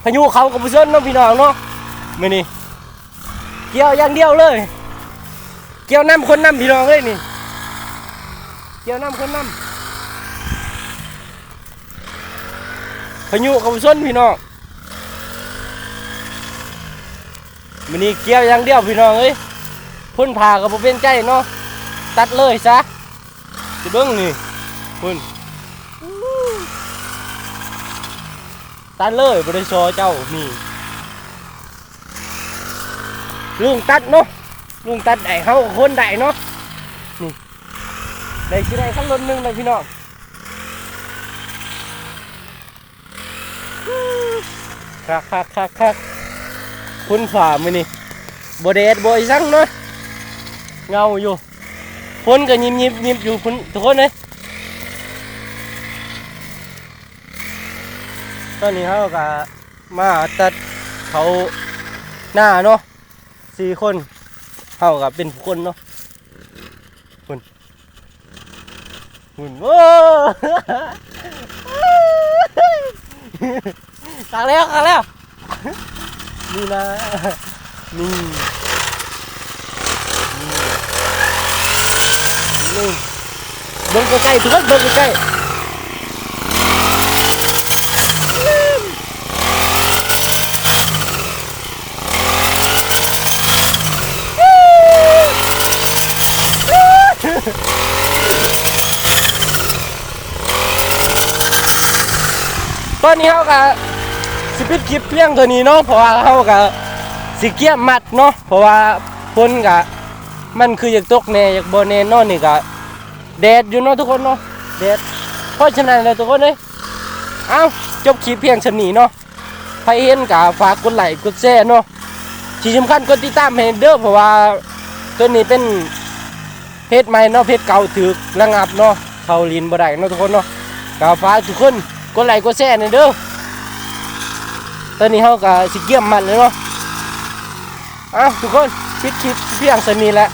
າຍຸເຂົ້າກໍບໍ່ສົນເນາະພີ່ນ້ອງເນາະ ມື້ນີ້ກ່ຽວຢ່າງດຽວເລີຍ ກ່ຽວນຳຄົນນຳພີ່ນ້ອງເອີຍນີ້ ກ່ຽວນຳຄົນນຳ ພາຍຸກໍບໍ່ສົນພີ່ນ້ອງ ມື້ນີ້ກ່ຽວຢ່າງດຽວພີ່ນ້ອງເອີຍ ພົນຜ່າກໍບໍ່ເປັນໃຈເນາະ ຕັດເລີຍຊະ ຊິເບິ່ງນີ້ ພຸ້ນ ຕັດເລີຍ ບໍ່ໄດ້ສໍເຈົ້ານີ້ ລຸງຕັດເນາະ ລຸງຕັດໄດ້ ເຮົາກໍຄົນໄດ້ເນາະ ນີ້ ໄດ້ ຊິໄດ້ຄັນລົດໜຶ່ງແລ້ວພີ່ນ້ອງ. ຄັກໆໆໆ ຝົນຟ້າມື້ນີ້ ບໍ່ແດດບໍ່ອີ່ສັງເນາະ ເງົາຢູ່ ຝົນກໍຍິບໆໆຢູ່ພຸ້ນ ທຸກຄົນເອີຍ. ຕອນນີ້ເຮົາກໍມາຕັດເຂົ້ານາເນາະ ສີ່ຄົນ ເຮົາກໍເປັນຜູ້ຄົນເນາະ. ພຸ້ນ ພຸ້ນ ໂອ້ ຄັກແລ້ວ ຄັກແລ້ວ ນີ້ນະ ນີ້ ນີ້ ນີ້ ເບິ່ງໃກ້ໆ ທຸກຄົນ ເບິ່ງໃກ້ໆ. ຕອນນີ້ເຮົາກະຊິປິດຄລິບພຽງເທົ່ານີ້ເນາະ ເພາະວ່າເຮົາກະຊິກຽມມັດເນາະ ເພາະວ່າຝົນກະມັນຄືຢາກຕົກແດ່ ຢາກບໍ່ແນ່ນອນ ນີ້ກະແດດຢູ່ເນາະທຸກຄົນເນາະ ແດດ. ເພາະສະນັ້ນແລ້ວທຸກຄົນເອີຍ ເອົ້າ ຈົບຄລິບພຽງສ່ຳນີ້ເນາະ. ໃຜເຫັນກໍຝາກກົດໄລກົດແຊເນາະ ທີ່ສຳຄັນກົດຕິດຕາມໃຫ້ເດີ ເພາະວ່າໂຕນີ້ເປັນເພຈໃໝ່ເນາະ ເພຈເກົ່າຖືກລະງັບເນາະ ເຂົ້າຫຼິ້ນບໍ່ໄດ້ເນາະທຸກຄົນເນາະ ກໍຝາກທຸກຄົນກົດໄລກົດແຊແດ່ເດີ. ຕອນນີ້ເຮົາກໍຊິກຽມມັດແລ້ວເນາະ ເອົ້າ ທຸກຄົນ ປິດຄລິບພຽງສ່ຳນີ້ແຫຼະ.